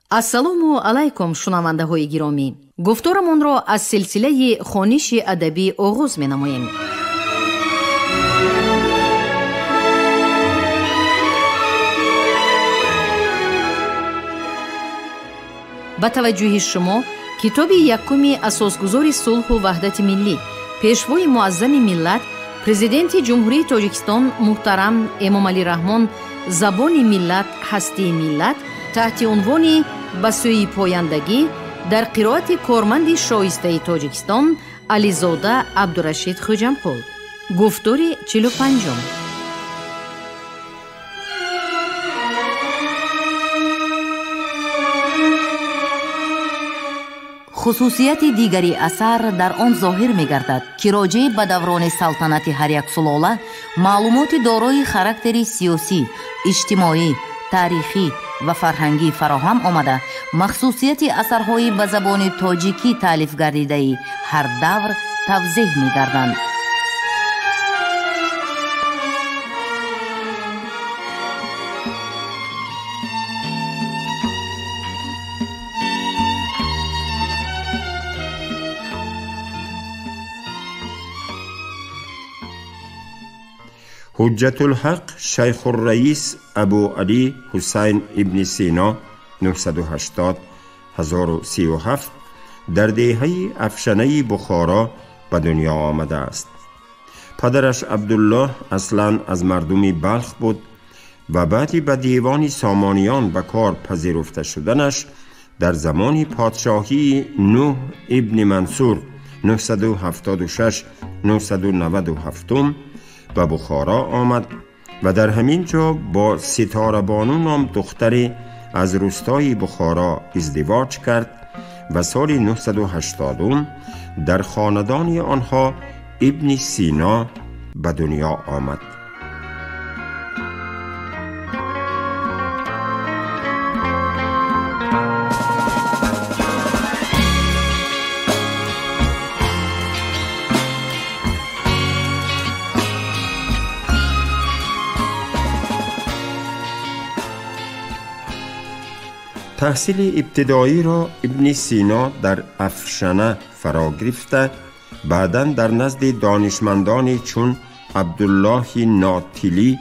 Ассалому алайкум, шунавандаҳои гиромӣ. Гуфторамонро аз силсилаи хониши адабӣ оғоз менамоем. Ба таваҷҷӯҳи шумо китоби якуми асосгузори сулҳу ваҳдати миллӣ, пешвои муаззами миллат, президенти Ҷумҳурии Тоҷикистон муҳтарам Эмомалӣ Раҳмон «Забони миллат, ҳастии миллат» таҳти унвони «Ба сӯи пояндагӣ» дар қироати корманди шоистаи Тоҷикистон Ализода Абдурашид Хӯҷамқул. Гуфтори 45-ум. Хусусияти дигари асар дар он зоҳир мегардад, ки роҷеъ ба даврони салтанати ҳар як сулола маълумоти дорои характери сиёсӣ, иҷтимоӣ, таърихӣ ва фарҳангӣ фароҳам омада, махсусияти асарҳои ба забони тоҷикӣ таълиф гардидаи ҳар давр тавзеҳ мегарданд. Ҳуҷҷатулҳақ Шайхурраис Абу Алӣ Ҳусайн ибни Сино 980-1037 дар деҳаи Афшанаи Бухоро ба дунё омадааст. Падараш Абдуллоҳ аслан аз мардуми Балх буд ва баъди ба девони Сомониён ба кор пазируфта шуданаш дар замони подшоҳии Нӯҳ ибни Мансур 976-997 ба Бухоро омад ва дар ҳамин ҷо бо Ситорабону ном духтаре аз рӯстои Бухоро издивоҷ кард ва соли 980 дар хонадони онҳо Ибни Сино ба дунё омад. Таҳсили ибтидоиро Ибни Сино дар Афшана фаро гирифта, баъдан дар назди донишмандоне чун Абдуллоҳи Нотилӣ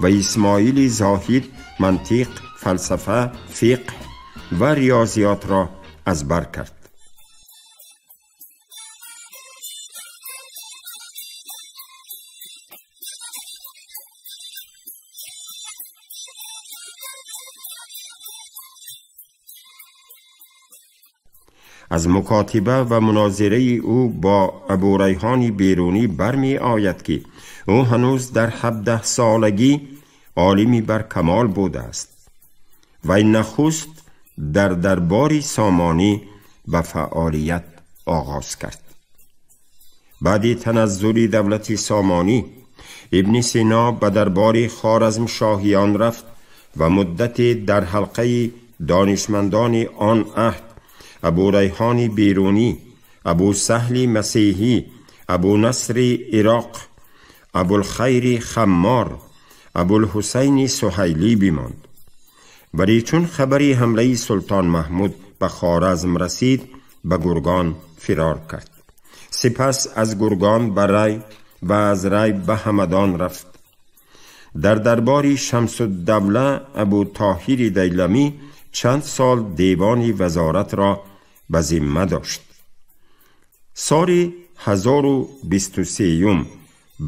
ва Исмоили Зоҳид мантиқ, фалсафа, фиқҳ ва риёзиётро аз бар кард. Аз мукотиба ва мунозираи ӯ бо Абурайҳони Берунӣ барми ояд, ки ӯ ҳанӯз дар 17 солагӣ олими баркамол будааст вай нахуст дар дарбори Сомонӣ ба фаъолият оғоз кард. Баъди таназзули давлати Сомонӣ Ибни Сино ба дарбори Хоразмшоҳиён рафт ва муддате дар ҳалқаи донишмандони он аҳд Абурайҳони Берунӣ, Абу Саҳли Масеҳӣ, Абу Насри Ироқ, Абулхайри Хаммор, Абулҳусайни Суҳайлӣ бимонд. Вале чун хабари ҳамлаи Султон Маҳмуд ба Хоразм расид, ба Гургон фирор кард. Сипас аз Гургон ба Рай ва аз Рай ба Ҳамадон рафт. Дар дарбори Шамсуддавла Абу Тоҳири Дайламӣ чанд сол девони вазоратро ба зимма дошт. Соли 1023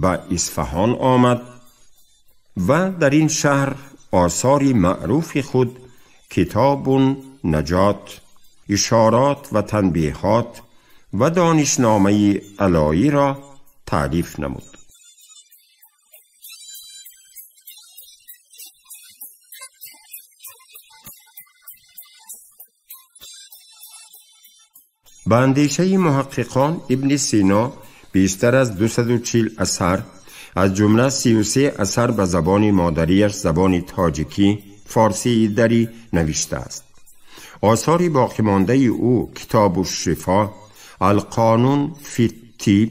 ба Исфаҳон омад ва дар ин шаҳр осори маъруфи худ Китобун Наҷот, Ишорот ва танбеҳот ва Донишномаи Алоиро таълиф намуд. Ба андешаи муҳаққиқон Ибни Сино бештар аз 240 асар, аз ҷумла 33 асар ба забони модариаш забони тоҷикӣ, форсии дарӣ навиштааст. Осори боқимондаи ӯ Китобу Шифо, Алқонун фи тиб,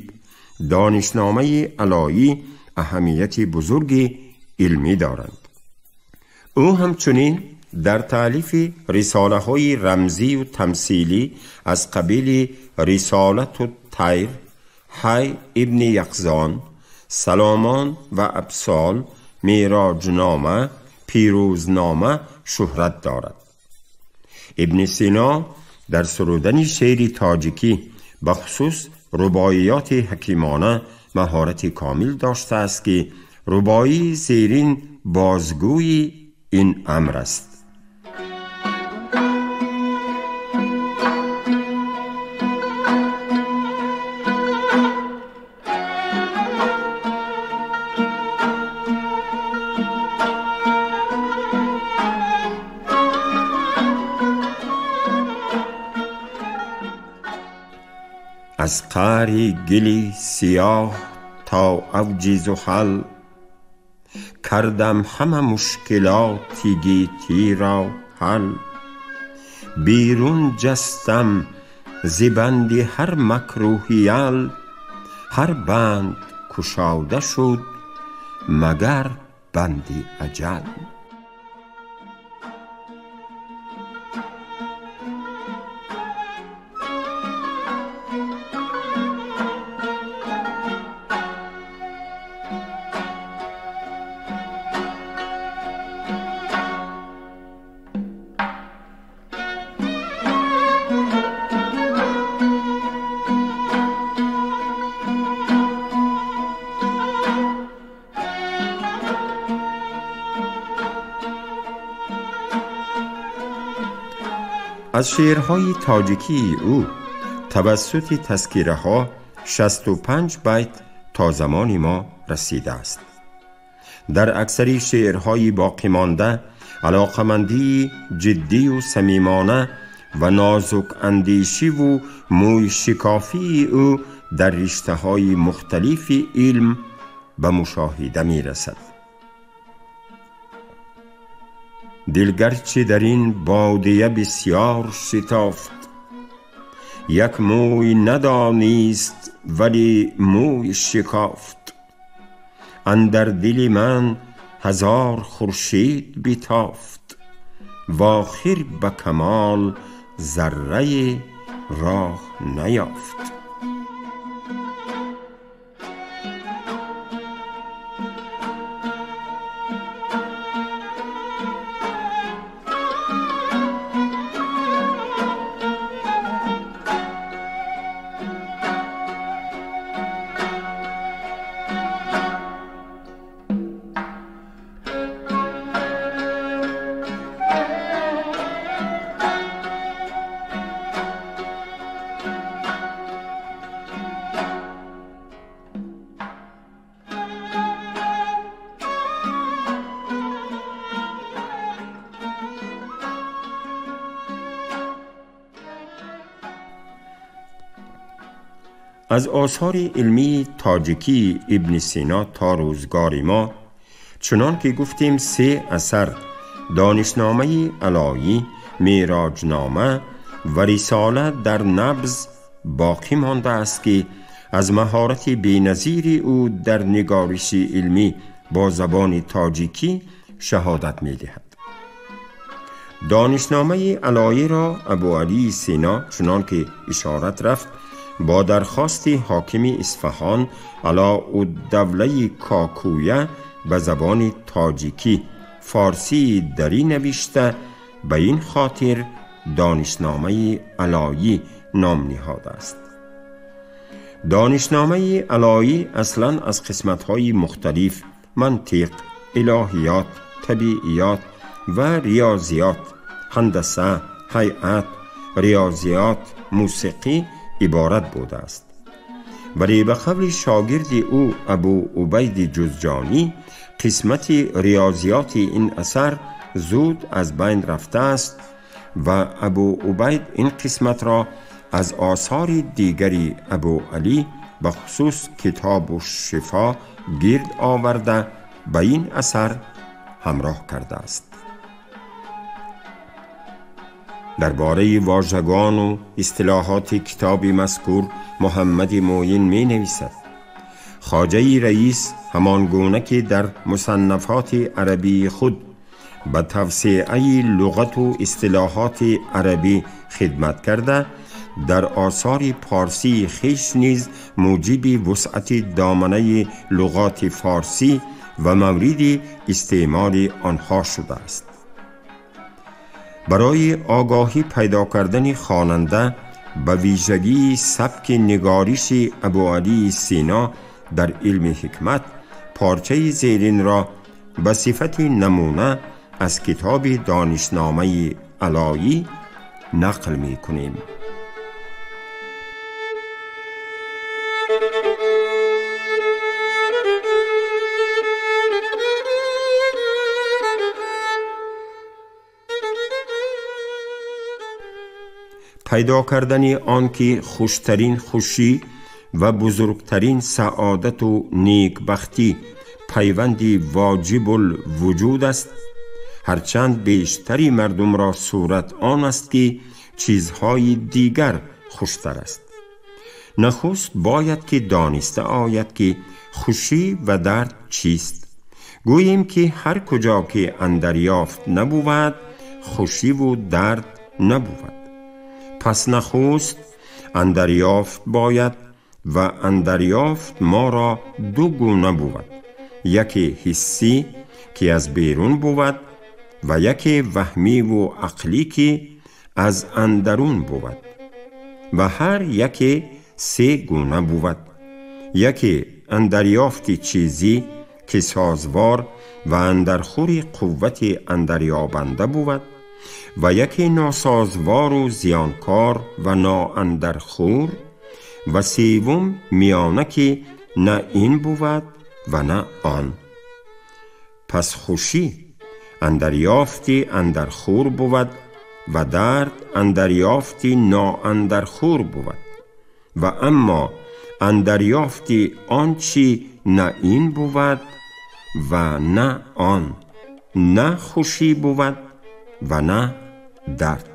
Донишномаи Алоӣ аҳамияти бузурги илмӣ доранд. Ӯ ҳамчунин در تألیف رساله‌های رمزی و تمثیلی از قبیل رسالت الطیر، حی ابن یقظان، سلامان و ابسال، معراجنامه، پیروزنامه شهرت دارد. ابن سینا در سرودن شعر تاجیکی بخصوص رباعیات حکیمانه مهارت کامل داشته است که رباعی زیرین بازگوی این امر است. از قعر گل سیاه تا اوج زحل، کردم همه مشکلات گیتی را حل. بیرون جستم ز بند هر مکروه یل، هر بند کشاده شد مگر بند اجل. از شعرهای تاجیکی او توسط تذکره‌ها 65 بیت تا زمان ما رسیده است. در اکثر شعرهای باقی مانده علاقمندی جدی و صمیمانه و نازک اندیشی و موی شکافی او در رشته‌های مختلف علم به مشاهده می رسد. دل گرچه در این بادیه بسیار شتافت، یک موی ندانیست ولی موی شکافت. اندر دل من هزار خورشید بتافت، و آخر به کمال ذره راه نیافت. از آثار علمی تاجیکی ابن سینا تا روزگار ما چنان که گفتیم 3 اثر، دانشنامه علایی، معراجنامه و رساله در نبض باقی مانده است که از مهارت بی‌نظیر او در نگارش علمی با زبان تاجیکی شهادت می‌دهد. دانشنامه علایی را ابوعلی سینا چنان که اشارت رفت با درخواست حاکم اصفهان علاءالدوله کاکویه به زبان تاجیکی فارسی دری نوشته، به این خاطر دانشنامه علایی نام نهاده است. دانشنامه علایی اصلاً از قسمت‌های مختلف منطق، الهیات، طبیعیات و ریاضیات، هندسه، هیئت، ریاضیات، موسیقی عبارت بوده است. ولی به قول شاگرد او ابو عبید جوزجانی، قسمت ریاضیات این اثر زود از بین رفته است و ابو عبید این قسمت را از آثار دیگری ابو علی به خصوص کتاب و شفا گرد آورده به این اثر همراه کرده است. درباره واژگان و اصطلاحات کتاب مذکور محمد معین می نویسد: خواجه رئیس همان گونه که در مصنفات عربی خود به توسعه لغت و اصطلاحات عربی خدمت کرده، در آثار پارسی خویش نیز موجب وسعت دامنه لغات فارسی و مورد استعمال آنها شده است. برای آگاهی پیدا کردن خواننده به ویژگی سبک نگارش ابوعلی سینا در علم حکمت، پارچه زیرین را به صفت نمونه از کتاب دانشنامه علایی نقل می کنیم. پیدا کردن آن که خوشترین خوشی و بزرگترین سعادت و نیکبختی پیوندی واجب الوجود است، هرچند بیشتری مردم را صورت آن است که چیزهای دیگر خوشتر است. نخست باید که دانسته آید که خوشی و درد چیست. گوییم که هر کجا که اندریافت نبود، خوشی و درد نبود. پس نخست اندریافت باید و اندریافت ما را دو گونه بود، یکی حسی که از بیرون بود و یکی وهمی و عقلی که از اندرون بود، و هر یکی سه گونه بود، یکی اندریافت چیزی که سازوار و اندرخور قوت اندریابنده بود، و یکی ناسازوار و زیانکار و نااندرخور، و سوم میانه که نه این بود و نه آن. پس خوشی اندریافتی اندرخور بود و درد اندریافتی نااندرخور بود، و اما اندریافتی آنچی نه این بود و نه آن، نه خوشی بود و نه درد.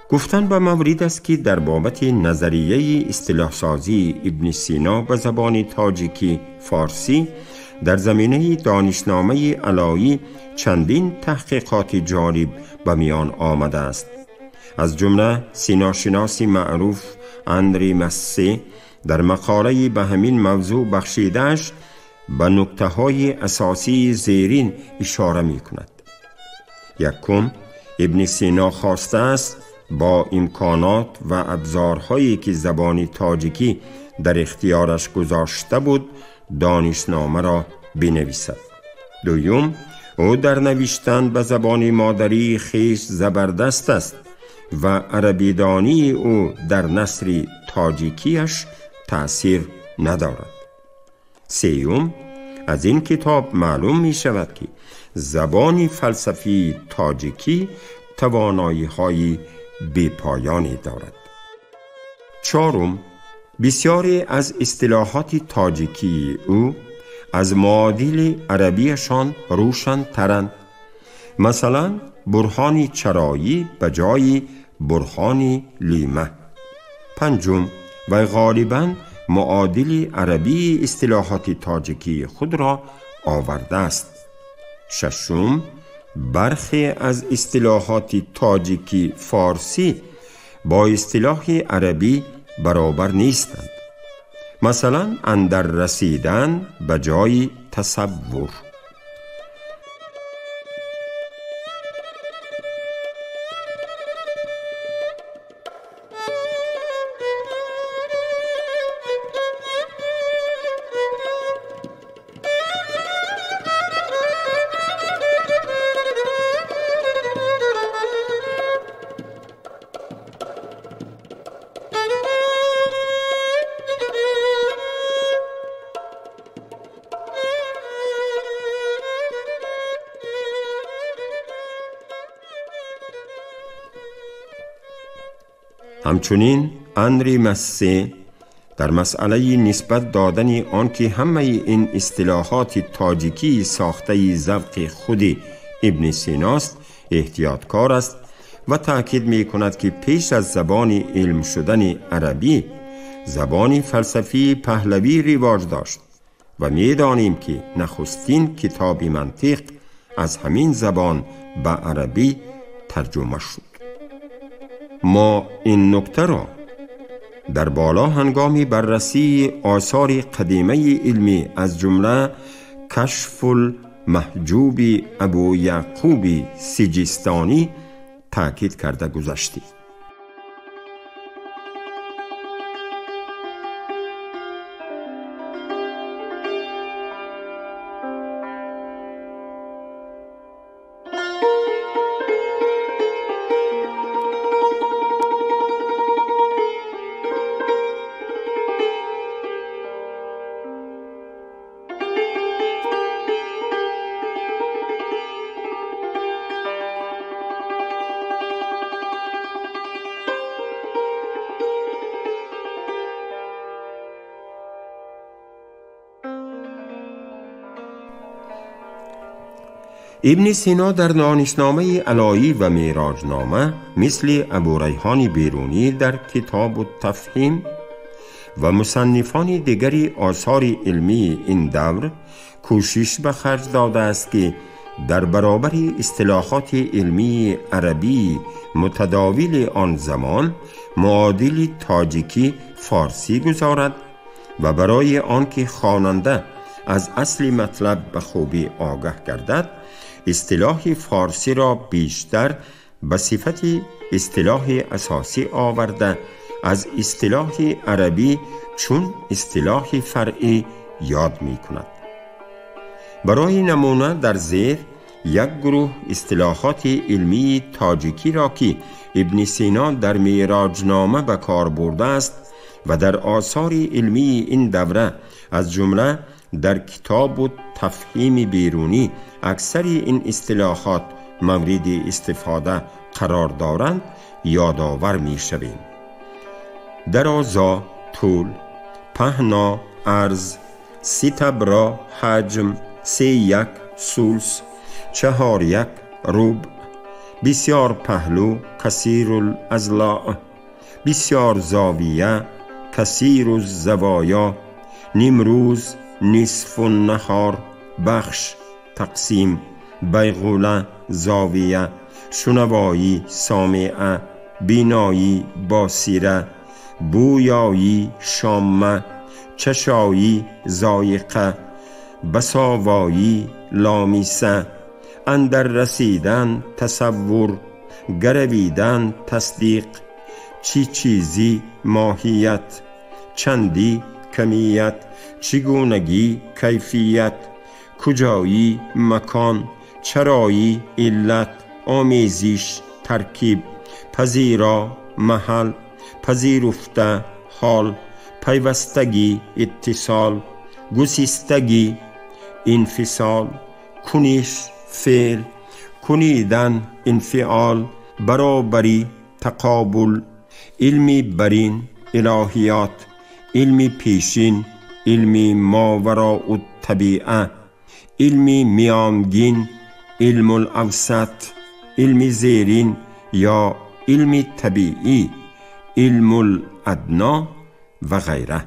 گفتن به مورد است که در بابت نظریه اصطلاح سازی ابن سینا به زبان تاجیکی فارسی در زمینه دانشنامه علایی چندین تحقیقات جالب به میان آمده است. از جمله سیناشناسی معروف اندری مسی در مقاله به همین موضوع بخشیده‌اش به نکته‌های اساسی زیرین اشاره می کند. یکم، ابن سینا خواسته است با امکانات و ابزارهایی که زبان تاجیکی در اختیارش گذاشته بود دانشنامه را بنویسد. دوم، او در نوشتن به زبان مادری خویش زبردست است و عربیدانی او در نثر تاجیکیش تأثیر ندارد. سوم، از این کتاب معلوم می شود که زبان فلسفی تاجیکی توانایی های بی‌پایانی دارد. چهارم، بسیاری از اصطلاحات تاجیکی او از معادل عربیشان روشن ترند. مثلا برهان چرایی به جای برهان لیمه. پنجم، و غالبا معادل عربی اصطلاحات تاجیکی خود را آورده است. ششم، برخی از اصطلاحات تاجیکی فارسی با اصطلاح عربی برابر نیستند. مثلا اندر رسیدن به جای تصور. Ҳамчунин Анри Массе дар масъалаи нисбат додани он ки ҳамаи ин истилоҳоти тоҷикии сохтаи завқи худи Ибни Синост эҳтиёткор аст ва таъкид мекунад ки пеш аз забони илм шудани арабӣ забони фалсафии паҳлавӣ ривоҷ дошт ва медонем ки нахустин китоби мантиқ аз ҳамин забон ба арабӣ тарҷума шуд. Мо ин нуктаро дар боло ҳангоми баррасии осори қадимаи илмӣ аз ҷумла Кашфулмаҳҷуби Абу Яъқуби Сиҷистонӣ таъкид карда гузаштем. Ибни Сино дар донишномаи Алоӣ ва Меъроҷнома мисли Абуриҳони Берунӣ дар Китобу Тафҳим ва мусаннифони дигари осори илмии ин давр кӯшиш ба харҷ додааст ки дар баробари истилоҳоти илмии арабии мутадовили он замон муодили тоҷикӣ форсӣ гузорад ва барои он ки хонанда аз асли матлаб ба хубӣ огаҳ гардад, истилоҳи форсиро бештар ба сифати истилоҳи асосӣ оварда аз истилоҳи арабӣ чун истилоҳи фаръӣ ёд мекунад. Барои намуна дар зер як гурӯҳ истилоҳоти илмии тоҷикиро ки Ибни Сино дар Меъроҷнома ба кор бурдааст ва дар осори илмии ин давра аз ҷумла дар Китобу Тафҳими Берунӣ аксари ин истилоҳот мавриди истифода қарор доранд ёдовар мешавем. Дарозо тӯл, паҳно арз, ситабро ҳаҷм, 3-1 сулс, 4-1 рубъ, бисёр паҳлӯ касирулазлоъ, бисёр зовия касируззавоё, нимрӯз нисфуннаҳор, бахш тақсим, байғула зовия, шунавоӣ сомеа, биноӣ босира, бӯёӣ шомма, чашоӣ зоиқа, басовоӣ ломиса, андар расидан тасаввур, гаравидан тасдиқ, чӣ чизӣ моҳият, чандӣ камият, чигунагӣ кайфият, куҷоӣ макон, чароӣ иллат, омезиш таркиб, пазиро маҳал, пазируфта ҳол, пайвастагӣ иттисол, гусистагӣ инфисол, куниш феъл, кунидан инфиол, баробарӣ тақобул, илми барин илоҳиёт, илми пешин илми мовароуттабиа, илми миёнгин илмулавсат, илми зерин ё илми табиӣ, илмуладно ва ғайра.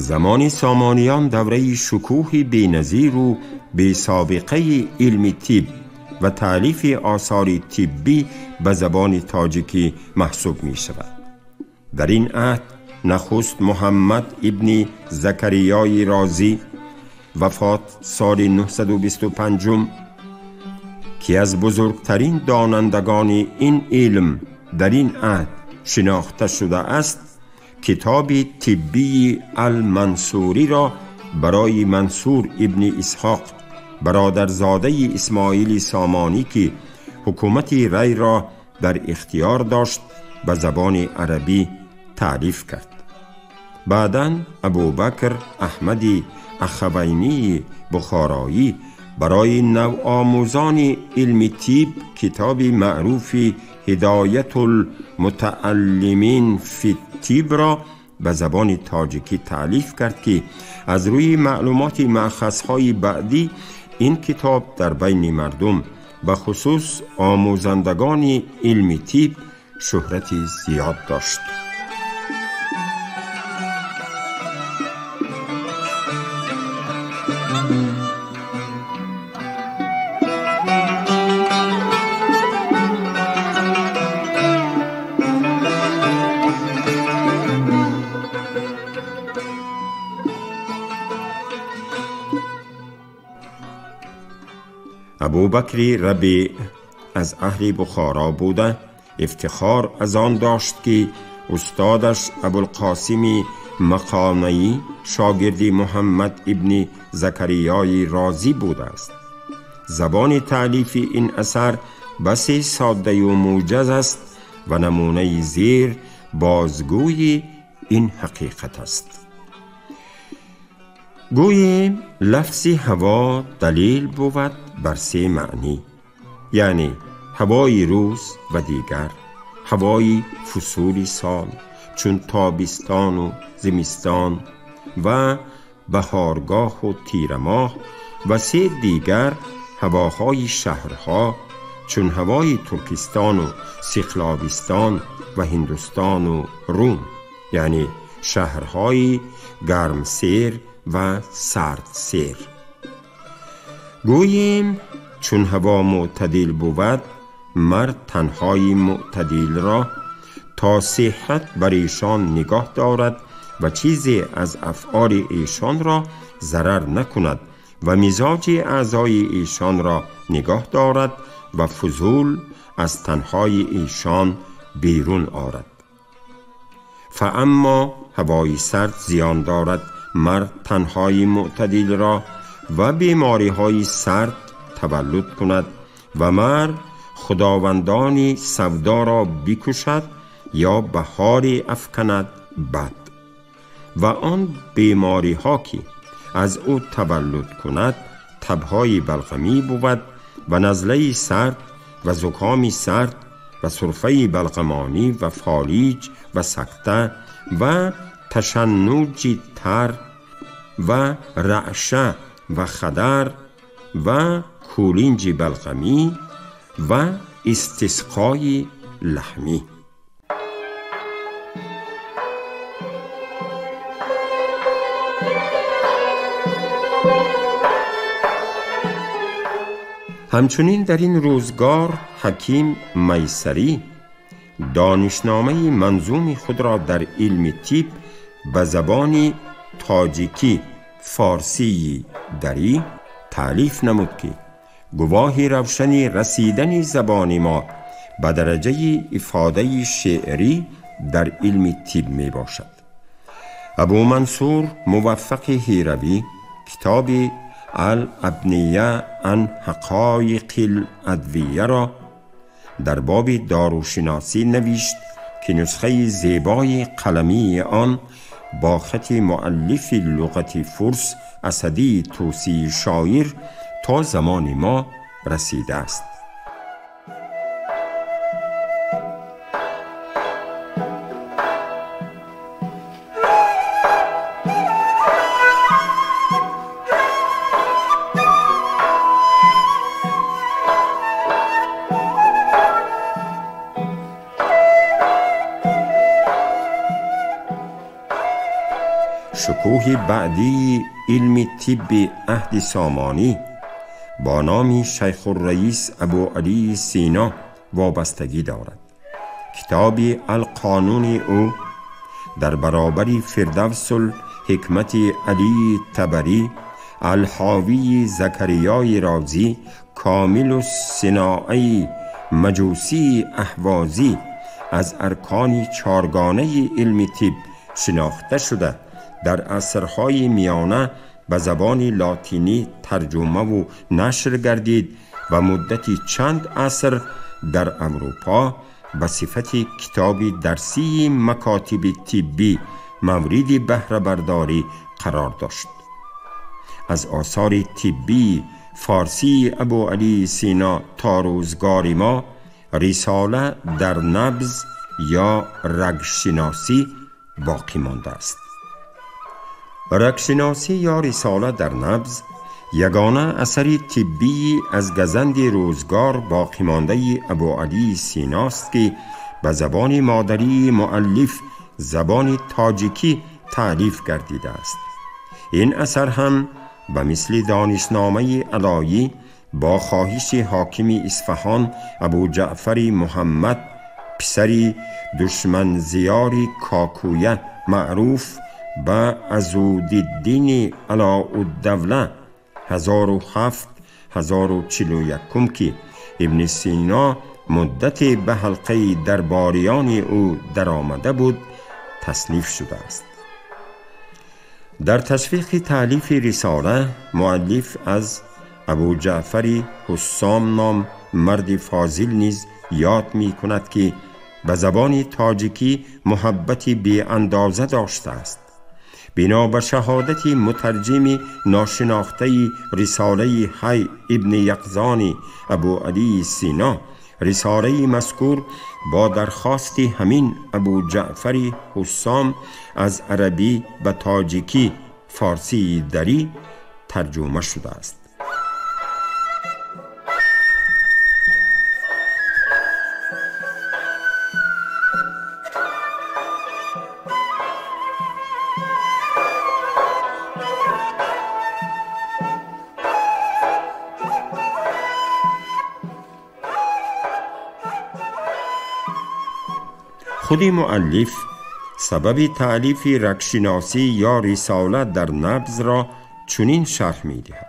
Замони Сомониён давраи шукӯҳи беназиру бесобиқаи илми тиб ва таълифи осори тиббӣ ба забони тоҷикӣ маҳсуб мешавад. Дар ин аҳд нахуст Муҳаммад ибни Закариёи Розӣ вафот соли 925, ки аз бузургтарин донандагони ин илм дар ин аҳд шинохта шудааст, китоби тиббии Алмансуриро барои Мансур ибни Исҳоқ برادرزاده اسماعیل سامانی که حکومت ری را در اختیار داشت به زبان عربی تعریف کرد. بعداً ابوبکر احمد اخوینی بخارایی برای نوآموزان علم طب کتاب معروف هدایت المتعلمین فی الطب را به زبان تاجیکی تألیف کرد که از روی معلومات مأخذهای بعدی این کتاب در بین مردم به خصوص آموزندگان علم طب شهرت زیاد داشت. ابوبکر ربیع از اهل بخارا بوده، افتخار از آن داشت که استادش ابوالقاسم مقانعی شاگرد محمد ابن زکریای رازی بوده است. زبان تألیف این اثر بسی ساده و موجز است و نمونه زیر بازگوی این حقیقت است. گوییم لفظ هوا دلیل بود بر سه معنی، یعنی هوای روز و دیگر، هوای فصول سال چون تابستان و زمستان و بهارگاه و تیر ماه، و سه دیگر هواهای شهرها چون هوای ترکستان و سیخلاویستان و هندوستان و روم، یعنی شهرهای گرمسیر و سردسیر. گوییم چون هوا معتدل بود، مرد تنهای معتدل را تا صحت بر ایشان نگاه دارد و چیزی از افعال ایشان را ضرر نکند و مزاج اعضای ایشان را نگاه دارد و فضول از تنهای ایشان بیرون آرد. فاما هوای سرد زیان دارد مرد تنهای معتدل را و بیماری های سرد تولد کند و مرد خداوندان سودا را بکشد یا بهاری افکند بد، و آن بیماری ها که از او تولد کند تبهای بلغمی بود و نزله سرد و زکام سرد و سرفه بلغمانی و فالیج و سکته و تشنج تر و رعشه و خدر و کولینج بلغمی و استسقای لحمی. همچنین در این روزگار حکیم میسری دانشنامه منظوم خود را در علم طب به زبان تاجیکی فارسی دری تألیف نمود که گواه روشن رسیدن زبان ما به درجه افاده شعری در علم طب می باشد. ابو منصور موفق هیروی کتاب الابنیه عن حقایق الادویه را در باب داروشناسی نوشت که نسخه زیبای قلمی آن با خط مؤلف لغت فارس اسدی توسی شاعر تا زمان ما رسیده است. شکوه بعدی علم طب عهد سامانی با نام شیخ الرئیس ابو علی سینا وابستگی دارد. کتاب القانون او در برابر فردوس الحکمت علی طبری، الحاوی زکریای رازی، کامل الصناعی مجوسی اهوازی از ارکان چارگانه علم طب شناخته شده، در عصرهای میانه به زبان لاتینی ترجمه و نشر گردید و مدتی چند عصر در اروپا به صفت کتاب درسی مکاتب طبی مورد بهره برداری قرار داشت. از آثار طبی فارسی ابوعلی سینا تا روزگار ما رساله در نبض یا رگشناسی باقی مانده است. رگشناسی یا رساله در نبض یگانه اثر طبی از گزند روزگار باقی مانده ابوعلی سینا است که به زبان مادری مؤلف زبان تاجیکی تألیف گردیده است. این اثر هم به مثل دانشنامه علایی با خواهش حاکم اصفهان ابو جعفر محمد پسر دشمن زیار کاکویه معروف به عضدالدین علاءالدوله 1007-1041 که ابن سینا مدت به حلقه درباریان او درآمده بود تصنیف شده است. در تشویق تألیف رساله مؤلف از ابو جعفر حسام نام مرد فاضل نیز یاد می کند که به زبان تاجیکی محبت بی اندازه داشته است. بنا به شهادت مترجم ناشناخته رساله حی ابن یقظان ابوعلی سینا، رساله مذکور با درخواست همین ابو جعفر حسام از عربی به تاجیکی فارسی دری ترجمه شده است. خود مؤلف سبب تألیف رگشناسی یا رساله در نبض را چنین شرح می‌دهد: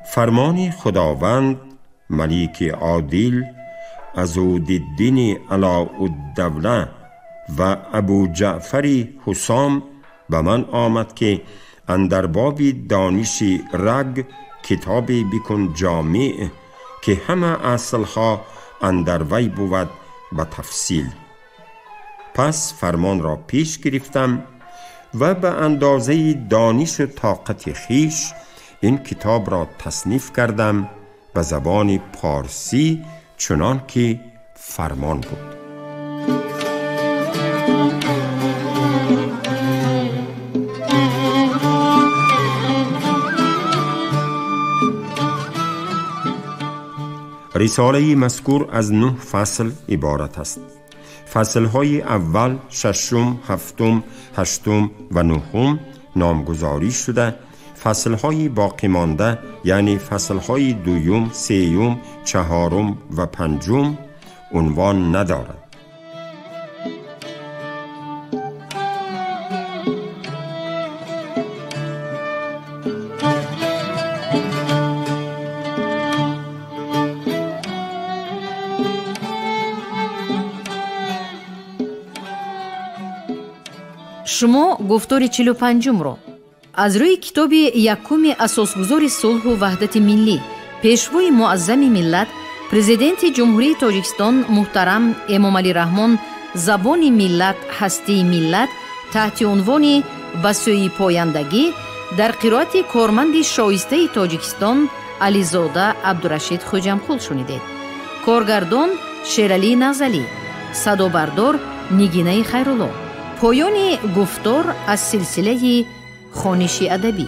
فرمان خداوند ملیک عادل عضدالدین علاءالدوله و ابو جعفر حسام به من آمد که اندر باب دانش رگ کتابی بکن جامع که همه اصلها اندر وی بود به تفصیل. پس فرمان را پیش گرفتم و به اندازه دانش و طاقت خویش این کتاب را تصنیف کردم به زبان پارسی چنان که فرمان بود. رساله مذکور از 9 فصل عبارت است. فصلهای اول، ششم، هفتم، هشتم و نهم نامگذاری شده. فصلهای باقی مانده یعنی فصلهای دوم، سیوم، چهارم و پنجم عنوان ندارد. Шумо гуфтори 45-ро аз рӯи китоби якуми асосгузори сулҳу ваҳдати миллӣ, пешвои муаззами миллат, президенти Ҷумҳурии Тоҷикистон муҳтарам Эмомалӣ Раҳмон «Забони миллат, ҳастии миллат» таҳти унвони «Ба сӯи пояндагӣ» дар қироати корманди шоистаи Тоҷикистон Ализода Абдурашид Хуҷамқул шунидед. Коргардон Шералӣ Назалӣ, садобардор Нигинаи Хайрулло. Поёни гуфтор аз силсилаи хониши адабӣ.